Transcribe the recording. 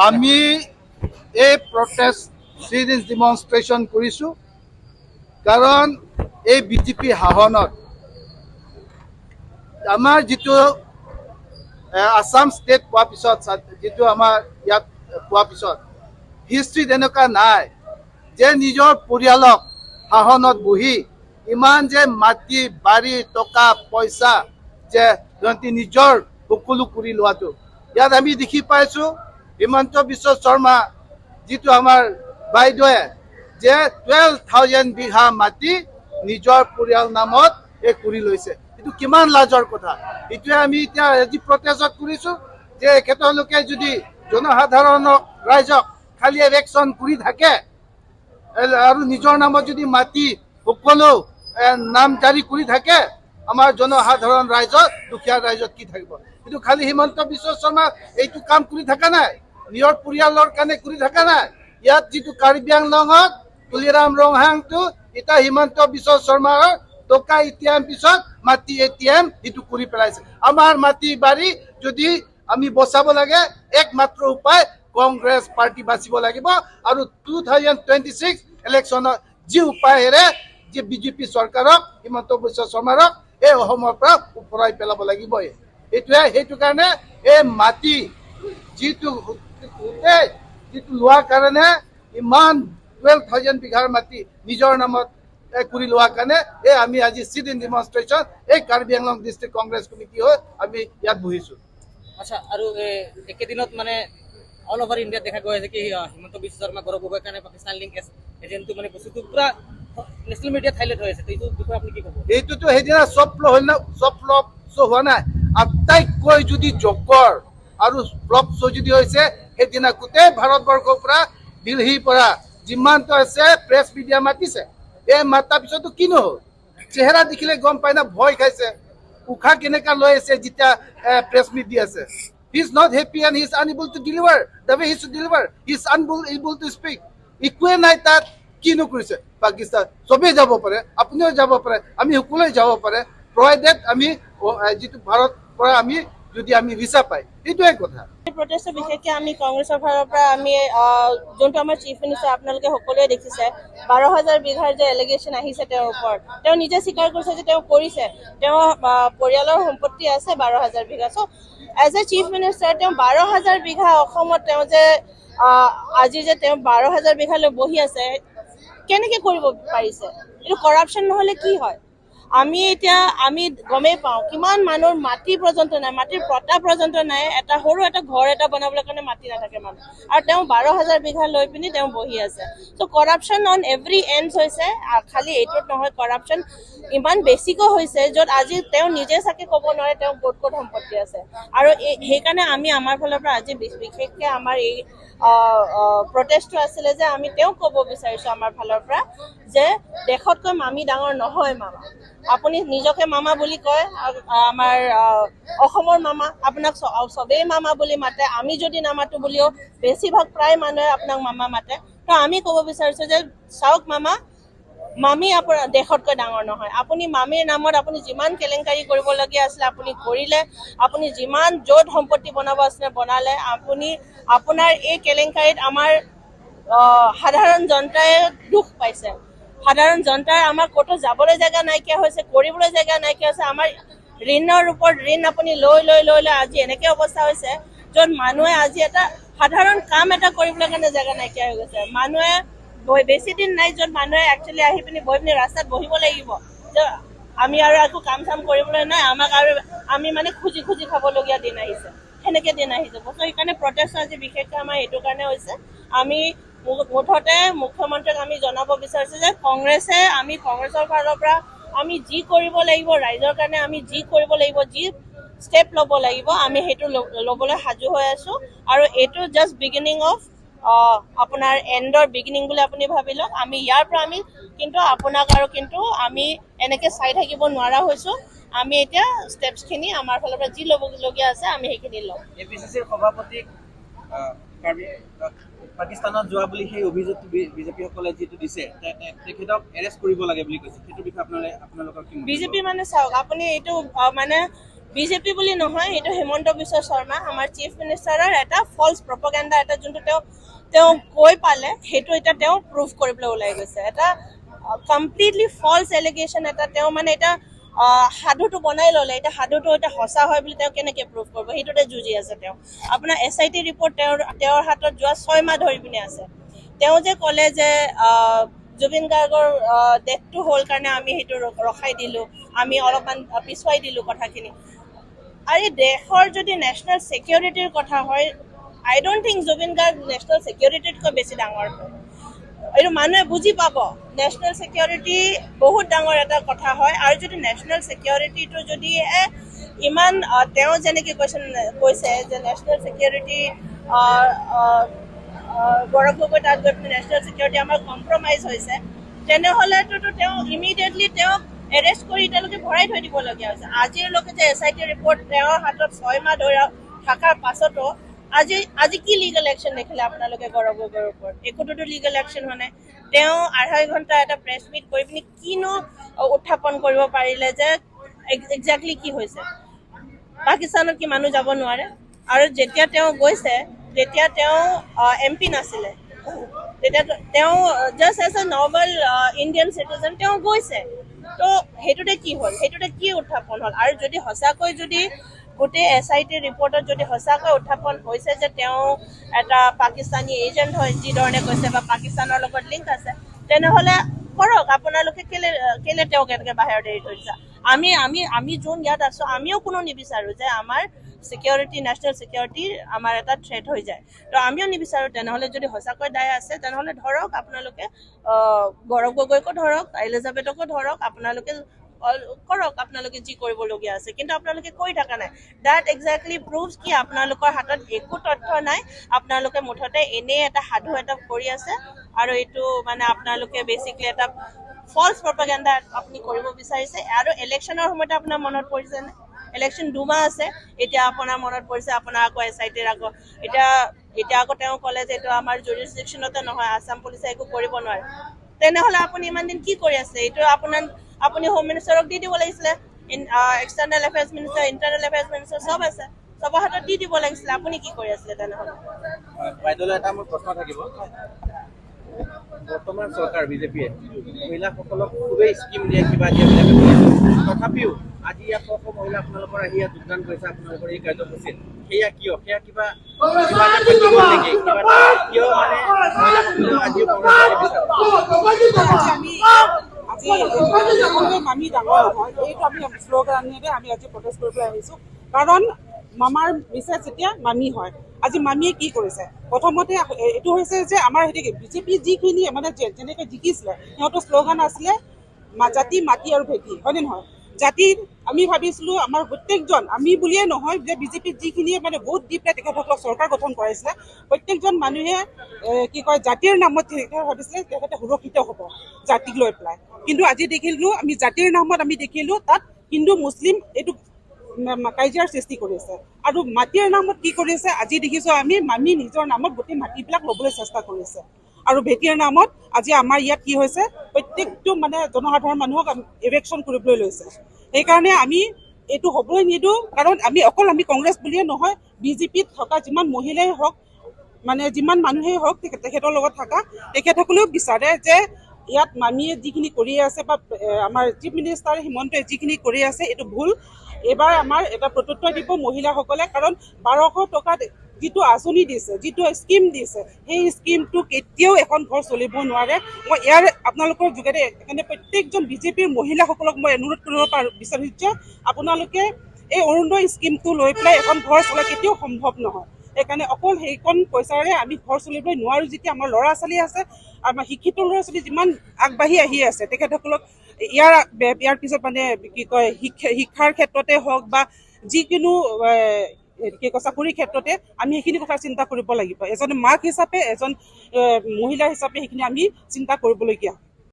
আমি এই protest, seat in ডিমনষ্ট্ৰেশ্যন কৰিছোঁ, কাৰণ এই বিজেপি শাসনত আমাৰ যিটো আছাম ষ্টেট পোৱাৰ পিছত, যিটো আমাৰ ইয়াত পোৱাৰ পিছত হিষ্ট্ৰীত এনেকুৱা নাই যে নিজৰ পৰিয়ালক শাসনত বহি ইমান যে মাটি বাৰী, টকা পইচা যে সিহঁতি নিজৰ সকলো কৰি লোৱাটো। ইয়াত আমি দেখি পাইছোঁ, হিমন্ত বিশ্ব শৰ্মা যিটো আমাৰ বাইদেৱে যে 12,000 বিঘা মাটি নিজৰ পৰিয়াল নামত এই কৰি লৈছে। এইটো কিমান লাজৰ কথা! এইটোৱে আমি এতিয়া আজি প্ৰটেষ্টত কৰিছোঁ যে এখেতলোকে যদি জনসাধাৰণক, ৰাইজক খালি ইলেকশ্যন কৰি থাকে আৰু নিজৰ নামত যদি মাটি সকলো নাম জাৰি কৰি থাকে, আমাৰ জনসাধাৰণ ৰাইজত, দুখীয়া ৰাইজত কি থাকিব? কিন্তু খালি হিমন্ত বিশ্ব শৰ্মা এইটো কাম কৰি থকা নাই, নিজৰ পৰিয়ালৰ কাৰণে কৰি থকা নাই। ইয়াত যিটো কাৰ্বি আংলঙত তুলিৰাম ৰংহাংটো এতিয়া হিমন্ত বিশ্ব শৰ্মাৰ টকা এটিএম পিছত মাটি এটিএম সেইটো কৰি পেলাইছে। আমাৰ মাটি বাৰী যদি আমি বচাব লাগে, একমাত্ৰ উপায় কংগ্ৰেছ পাৰ্টি বাচিব লাগিব আৰু 2026 ইলেকশ্যনত যি উপায়েৰে যে বিজেপি চৰকাৰক, হিমন্ত বিশ্ব শৰ্মাৰক এই অসমৰ পৰা ওফৰাই পেলাব লাগিবই। এইটোৱে সেইটো কাৰণে এই মাটি যিটো গোটেই যিটো লোৱাৰ কাৰণে, ইমান 12,000 বিঘাৰ মাটি নিজৰ নামত কৰি লোৱাৰ কাৰণে এই আমি আজি চিট ইন ডিমনষ্ট্ৰেশ্যন এই কাৰ্বি আংলং ডিষ্ট্ৰিক্ট কংগ্ৰেছ কমিটি হৈ আমি ইয়াত বহিছোঁ। আচ্ছা, আৰু একেদিনত মানে অল অভাৰ ইণ্ডিয়াত দেখা গৈ আছে কি হিমন্ত বিশ্ব শৰ্মা, গৌৰৱ গগৈৰ কাৰণে পাকিস্তান লিংক এজেণ্টটো, মানে বস্তুটো পুৰা নেশ্যনেল মিডিয়াত হাইলাইট হৈ আছে। তো এইটো বিষয়ে আপুনি কি ক'ব? এইটোতো সেইদিনা চব ফ্লপ হ'ল না? চব ফ্লপ শ্ব' হোৱা নাই। আটাইতকৈ যদি জকৰ আৰু ফ্লপ শ্ব' যদি হৈছে, সেইদিনা গোটেই ভাৰতবৰ্ষৰ পৰা, দিল্লীৰ পৰা যিমানটো আছে প্ৰেছ মিডিয়া মাতিছে। এই মাতাৰ পিছতো কি নহ'ল? চেহেৰা দেখিলে গম পায় না, ভয় খাইছে। উশাহ কেনেকা লৈ আছে যেতিয়া প্ৰেছ মিট দি আছে। He is not happy and he is unable to deliver the way he to deliver. He is unable to speak. একোৱে নাই তাত। কি নকৰিছে? পাকিস্তান চবেই যাব পাৰে, আপুনিও যাব পাৰে, আমি সকলোৱে যাব পাৰে, প্ৰভাইডেড আমি যিটো ভাৰত পৰা আমি যদি আমি ভিছা পায়। সেইটোৱে কথা। এই প্ৰটেষ্টটো বিশেষকৈ আমি কংগ্ৰেছৰ ফালৰ পৰা আমি যোনটো আমাৰ চিফ মিনিষ্টাৰ, আপোনালোকে সকলোৱে দেখিছে, 12,000 বিঘাৰ যে এলিগেশ্যন আহিছে তেওঁৰ ওপৰত, তেওঁ নিজে স্বীকাৰ কৰিছে যে তেওঁ কৰিছে। তেওঁৰ পৰিয়ালৰ সম্পত্তি আছে 12,000 বিঘা। So as a chief minister তেওঁ 12,000 বিঘা অসমত তেওঁ যে আজি যে তেওঁ 12,000 বিঘালৈ বহি আছে, কেনেকে কৰিব পাৰিছে? এইটো কৰাপশ্যন নহ'লে কি হয়? আমি এতিয়া আমি গমেই পাওঁ, কিমান মানুহৰ মাটি পৰ্যন্ত নাই, মাটিৰ পট্টা পৰ্যন্ত নাই। এটা সৰু এটা ঘৰ এটা বনাবলৈ কাৰণে মাটি নাথাকে মানুহ, আৰু তেওঁ 12,000 বিঘা লৈ পিনি তেওঁ বহি আছে। So corruption on every ends হৈছে। খালি এইটোত নহয়, কৰাপশ্যন ইমান বেছিকৈ হৈছে য'ত আজি তেওঁ নিজে চাগে ক'ব নোৱাৰে তেওঁ ক'ত ক'ত সম্পত্তি আছে। আৰু সেইকাৰণে আমি আমাৰ ফালৰ পৰা আজি বিশেষকৈ আমাৰ এই প্ৰটেষ্টটো আছিলে যে আমি তেওঁক ক'ব বিচাৰিছোঁ আমাৰ ফালৰ পৰা যে দেশতকৈ মামী ডাঙৰ নহয়। মামা, আপুনি নিজকে মামা বুলি কয়, আমাৰ অসমৰ মামা, আপোনাক চবেই মামা বুলি মাতে। আমি যদি নামাতো বুলিও বেছিভাগ প্ৰায় মানুহে আপোনাক মামা মাতে। তো আমি ক'ব বিচাৰিছোঁ যে চাওক মামা, মামী আপোনাৰ দেশতকৈ ডাঙৰ নহয়। আপুনি মামীৰ নামত আপুনি যিমান কেলেংকাৰী কৰিবলগীয়া আছিলে আপুনি কৰিলে, আপুনি যিমান য'ত সম্পত্তি বনাব আছিলে বনালে। আপুনি আপোনাৰ এই কেলেংকাৰীত আমাৰ সাধাৰণ জনতাই দুখ পাইছে। সাধাৰণ জনতাৰ আমাৰ ক'তো যাবলৈ জেগা নাইকিয়া হৈছে, কৰিবলৈ জেগা নাইকিয়া হৈছে। আমাৰ ঋণৰ ওপৰত ঋণ আপুনি লৈ লৈ লৈ লৈ আজি এনেকে অৱস্থা হৈছে য'ত মানুহে আজি এটা সাধাৰণ কাম এটা কৰিবলৈ কাৰণে জেগা নাইকিয়া হৈ গৈছে। মানুহে বেছি দিন নাই য'ত মানুহে একচুৱেলি আহি পিনি বহি পিনি ৰাস্তাত বহিব লাগিব যে আমি আৰু একো কাম চাম কৰিবলৈ নাই আমাক, আৰু আমি মানে খুজি খুজি খাবলগীয়া দিন আহিছে, সেনেকে দিন আহি যাব। চ' সেইকাৰণে প্ৰটেষ্ট আজি বিশেষকৈ আমাৰ এইটো কাৰণে হৈছে। আমি মুঠতে মুখ্যমন্ত্ৰীক আমি জনাব বিচাৰিছো যে কংগ্ৰেছে, আমি কংগ্ৰেছৰ ফালৰ পৰা আমি যি কৰিব লাগিব, ৰাইজৰ কাৰণে আমি যি কৰিব লাগিব, যি ষ্টেপ ল'ব লাগিব, আমি সেইটো ল'বলৈ সাজু হৈ আছো। আৰু এইটো জাষ্ট বিগিনিং অফ আপোনাৰ এণ্ডৰ বিগিনিং বুলি আপুনি ভাবি লওক। আমি ইয়াৰ পৰা আমি কিন্তু আপোনাক আৰু কিন্তু আমি এনেকে চাই থাকিব নোৱাৰা হৈছো। আমি এতিয়া ষ্টেপছখিনি আমাৰ ফালৰ পৰা যি ল'বলগীয়া আছে আমি সেইখিনি ল'ম। এপিচিচিৰ সভাপতিক পাকিস্তানত যোৱা বুলি সেই অভিযোগটো বিজেপিসকলে যিটো দিছে, তেখেতক এৰেষ্ট কৰিব লাগে বুলি কৈছে, সেইটো বিষয়ে আপোনালোকৰ কি মন্তব্য? বিজেপি মানে চাওক আপুনি এইটো মানে বিজেপি বুলি নহয়, এইটো হিমন্ত বিশ্ব শৰ্মা আমাৰ চিফ মিনিষ্টাৰৰ এটা ফল্ছ প্ৰপগেণ্ডা এটা, যোনটো তেওঁ কৈ পালে, সেইটো এতিয়া তেওঁ প্ৰুভ কৰিবলৈ ওলাই গৈছে। এটা কমপ্লিটলি ফল্ছ এলিগেশ্যন এটা তেওঁ মানে এতিয়া সাধুটো বনাই ল'লে। এতিয়া সাধুটো এতিয়া সঁচা হয় বুলি তেওঁ কেনেকে প্ৰুভ কৰিব, সেইটোতে যুঁজি আছে তেওঁ। আপোনাৰ এছআইটি ৰিপৰ্ট তেওঁৰ হাতত যোৱা 6 মাহ ধৰি পিনে আছে। তেওঁ যে ক'লে যে জুবিন গাৰ্গৰ ডেথটো হ'ল কাৰণে আমি সেইটো ৰখাই দিলোঁ, আমি অলপমান পিছুৱাই দিলোঁ কথাখিনি। আৰু দেশৰ যদি নেশ্যনেল ছিকিউৰিটিৰ কথা হয়, আই don't think Zubeen Garg national ছিকিউৰিটিতকৈ বেছি ডাঙৰ হয়। এইটো মানুহে বুজি পাব। নেশ্যনেল ছিকিউৰিটি বহুত ডাঙৰ এটা কথা হয়। আৰু যদি নেশ্যনেল ছিকিউৰিটিটো যদি ইমান তেওঁ যেনেকে কৈছে যে নেশ্যনেল ছিকিউৰিটি, গৌৰৱ গগৈ তাত গৈ পিনে নেশ্যনেল ছিকিউৰিটি আমাৰ কম্প্ৰমাইজ হৈছে, তেনেহ'লেতো তেওঁ ইমিডিয়েটলি তেওঁক এৰেষ্ট কৰি তেওঁলোকে ভৰাই থৈ দিবলগীয়া হৈছে। আজিলৈকে যে এছআইটি ৰিপৰ্ট তেওঁৰ হাতত 6 মাহ ধৰি থকাৰ পাছতো আজি কি লিগেল একশ্যন দেখিলে আপোনালোকে গৌৰৱ গগৈৰ ওপৰত? একোটোতো লিগেল একশ্যন হোৱা নাই। তেওঁ আঢ়াই ঘণ্টা এটা প্ৰেছ মিট কৰি পিনি কিনো উত্থাপন কৰিব পাৰিলে যে একজেক্টলি কি হৈছে? পাকিস্তানত কি মানুহ যাব নোৱাৰে? আৰু যেতিয়া তেওঁ গৈছে, তেতিয়া তেওঁ এমপি নাছিলে। তেতিয়া তেওঁ just as a normal Indian citizen তেওঁ গৈছে। তো সেইটোতে কি হ'ল? সেইটোতে কি উত্থাপন হ'ল? আৰু যদি সঁচাকৈ যদি গোটেই এছআইটি ৰিপৰ্টত যদি সঁচাকৈ উত্থাপন হৈছে যে তেওঁ এটা পাকিস্তানী এজেণ্ট হয়, যিধৰণে কৈছে, বা পাকিস্তানৰ লগত লিংক আছে, তেনেহ'লে কৰক আপোনালোকে। কেলে তেওঁক এনেকে বাহিৰত এৰি থৈ দিছে? আমি যোন ইয়াত আছো, আমিও কোনো নিবিচাৰো যে আমাৰ ছিকিউৰিটি, নেশ্যনেল ছিকিউৰিটি আমাৰ এটা থ্ৰেট হৈ যায়। তো আমিও নিবিচাৰো। তেনেহ'লে যদি সঁচাকৈ দায় আছে, তেনেহ'লে ধৰক আপোনালোকে, গৌৰৱ গগৈকো ধৰক, এলিজাবেথকো ধৰক, আপোনালোকে কৰক আপোনালোকে যি কৰিবলগীয়া আছে। কিন্তু আপোনালোকে কৰি থকা নাই। That exactly প্ৰুভছ কি আপোনালোকৰ হাতত একো তথ্য নাই। আপোনালোকে মুঠতে এনেই এটা সাধু এটা কৰি আছে। আৰু এইটো মানে আপোনালোকে বেচিকলি এটা ফল্ছ প্ৰপাগেণ্ডা আপুনি কৰিব বিচাৰিছে। আৰু ইলেকশ্যনৰ সময়তে আপোনাৰ মনত পৰিছেনে? ইলেকশ্যন 2 মাহ আছে, এতিয়া আপোনাৰ মনত পৰিছে? আপোনাৰ আকৌ এছআইটিৰ আকৌ এতিয়া আকৌ তেওঁ ক'লে যে এইটো আমাৰ জুৰিছডিকশ্যনতে নহয়, আছাম পুলিচে একো কৰিব নোৱাৰে। তেনেহ'লে আপুনি ইমান দিন কি কৰি আছে? এইটো আপুনি হোম মিনিষ্টাৰক দি দিব লাগিছিলে। External affairs minister, internal affairs minister চব আছে, চবৰ হাতত দি দিব লাগিছিলে। আপুনি কি কৰি আছিলে তেনেহ'লে? বাইদেউলৈ এটা মোৰ প্ৰশ্ন থাকিব। বৰ্তমান চৰকাৰ বিজেপিয়ে মহিলাসকলক খুবেই স্কিম দিয়ে, কিবা দিয়ে বুলি আমি শুনিছোঁ। তথাপিও আজি ইয়াত শ শ মহিলা আপোনালোকৰ আহি ইয়াত যোগদান কৰিছে আপোনালোকৰ এই কাৰ্যসূচীত। সেয়া কিয়? সেয়া কিবা এটা থাকি গ'ল নেকি? কিবা এটা কিয় মানে মহিলাসকলেও আজিও কংগ্ৰেছ পাৰ্টি বিচাৰে? আজি আমি আজি সকলোৱে মামী ডাঙৰ নহয়, এইটো আমি শ্লোগানেৰে আমি আজি প্ৰটেষ্ট কৰিবলৈ আহিছোঁ। কাৰণ মামাৰ মিছেছ যেতিয়া মামী হয়, আজি মামীয়ে কি কৰিছে? প্ৰথমতে এইটো হৈছে যে আমাৰ হেৰি বিজেপি যিখিনি মানে যেনেকৈ জিকিছিলে, সিহঁতৰ শ্লোগান আছিলে জাতি, মাটি আৰু ভেটি, হয়নে নহয়? জাতিৰ আমি ভাবিছিলোঁ আমাৰ প্ৰত্যেকজন, আমি বুলিয়ে নহয় যে বিজেপিত যিখিনিয়ে মানে ভোট দি পেলাই তেখেতসকলক চৰকাৰ গঠন কৰাইছিলে, প্ৰত্যেকজন মানুহে কি কয়, জাতিৰ নামত তেখেতে ভাবিছিলে তেখেতে সুৰক্ষিত হ'ব জাতিক লৈ পেলাই। কিন্তু আজি দেখিলোঁ আমি জাতিৰ নামত আমি দেখিলোঁ তাত হিন্দু মুছলিম এইটো কাজিয়াৰ সৃষ্টি কৰিছে। আৰু মাটিৰ নামত কি কৰিছে? আজি দেখিছোঁ আমি মামী নিজৰ নামত গোটেই মাটিবিলাক ল'বলৈ চেষ্টা কৰিছে। আৰু ভেটিৰ নামত আজি আমাৰ ইয়াত কি হৈছে? প্ৰত্যেকটো মানে জনসাধাৰণ মানুহক ইভিকশ্যন কৰিবলৈ লৈছে। সেইকাৰণে আমি এইটো হ'বলৈ নিদিওঁ। কাৰণ আমি অকল আমি কংগ্ৰেছ বুলিয়ে নহয়, বিজেপিত থকা যিমান মহিলাই হওক, মানে যিমান মানুহেই হওক, তেখেতৰ লগত থকা তেখেতসকলেও বিচাৰে যে ইয়াত মামীয়ে যিখিনি কৰি আছে বা আমাৰ চিফ মিনিষ্টাৰ হিমন্তই যিখিনি কৰি আছে, এইটো ভুল। এইবাৰ আমাৰ এটা প্ৰত্যুত্তৰ দিব মহিলাসকলে। কাৰণ 1200 টকাত যিটো আঁচনি দিছে, যিটো স্কীম দিছে, সেই স্কীমটো কেতিয়াও এখন ঘৰ চলিব নোৱাৰে। মই ইয়াৰ আপোনালোকৰ যোগেৰে সেইকাৰণে প্ৰত্যেকজন বিজেপিৰ মহিলাসকলক মই অনুৰোধ কৰিব বিচাৰিছোঁ যে আপোনালোকে এই অৰুণোদয় স্কীমটো লৈ পেলাই এখন ঘৰ চলা কেতিয়াও সম্ভৱ নহয়। সেইকাৰণে অকল সেইকণ পইচাৰে আমি ঘৰ চলিবলৈ নোৱাৰোঁ। যেতিয়া আমাৰ ল'ৰা ছোৱালী আছে, আমাৰ শিক্ষিত ল'ৰা ছোৱালী যিমান আগবাঢ়ি আহি আছে, তেখেতসকলক ইয়াৰ ইয়াৰ পিছত মানে কি কয়, শিক্ষাৰ ক্ষেত্ৰতে হওক বা যিকোনো কি কয়, চাকৰিৰ ক্ষেত্ৰতে আমি সেইখিনি কথা চিন্তা কৰিব লাগিব। এজন মাক হিচাপে, এজন মহিলা হিচাপে সেইখিনি আমি চিন্তা কৰিবলগীয়া।